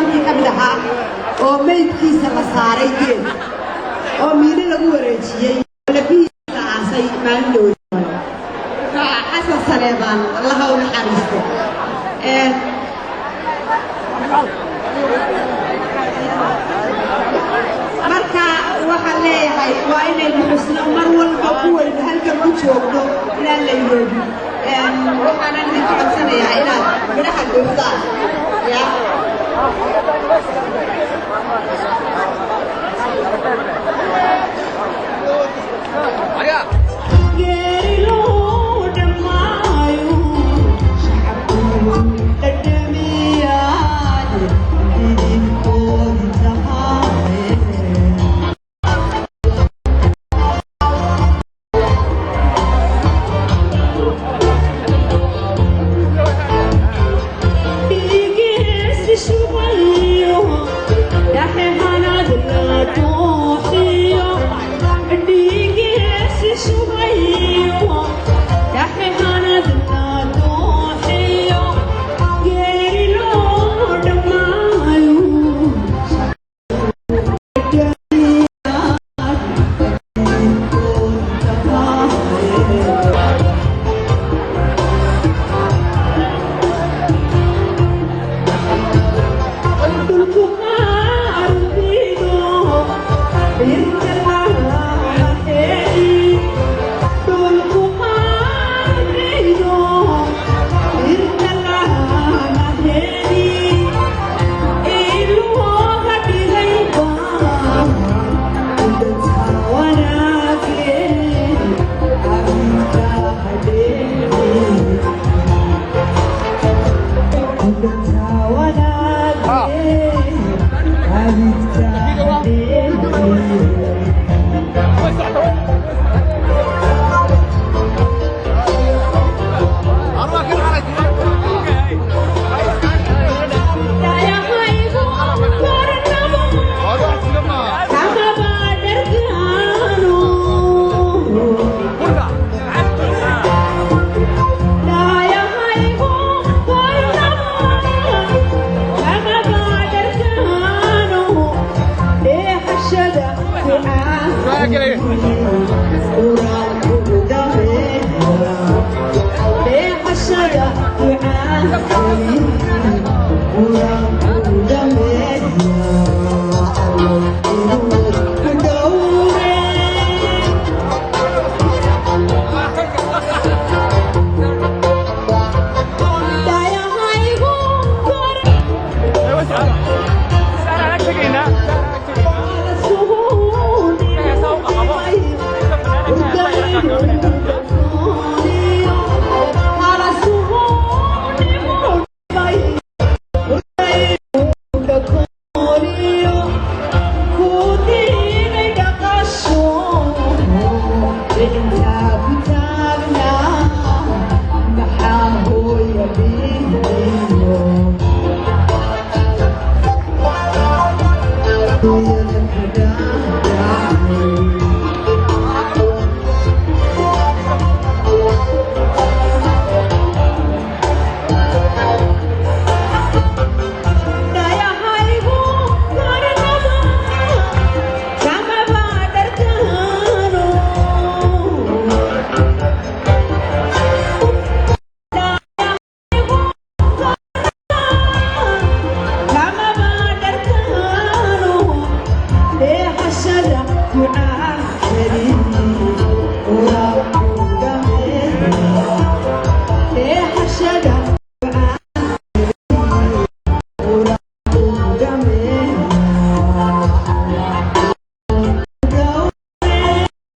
Snmkii ka mid ahaa oo meydkiisa la saaray geed oo miino lagu wareejiyey oo lafihiisa la aasay maalin dhowey. Marka Xasan Saleebaan, Allaha u naxariisto. Marka waxaan leeyahay, waa inaynu xusno mar walba kuwaynu halkan ku joogno, inaan la iloobin. Waxaanan idinka codsanayaa inaad midhaha dhuuxdaan ya. Geeriluu dhammaayo shacabku dhadhamiyaan dhidibkoodi tahay. Dhiigiisi shubayo dhaxehanad la dooxiyo, dhiigiisi shubayo dhaxehanad la dooxiyo, geeri loo dhammaayo. Dhulku maardido dhirta lahaheedi, dhulku maardido dhirta lahaheedi, ilooga dhigay baa udhanta wanaage abidka hadheeni, udhanta wanaage abidka hadheeni. Dayahaygu kornabo kamaba dhargaano, dayahaygu kornabo kamaba dhargaano, dheehashada ducaa qur-aanku dhameeya, dheehashada ducaa qur-aanku dhameeya, inuu ku dhowre. Dayahaygu kor maxaa hooya bihiyo. Dayahaygu kornaba kamaba dharkaano. Kamaba dharkaano, dheehashada ducaa kariim qur-aanku dhameeya, dheehashada ducaa qur-aanku dhameeya.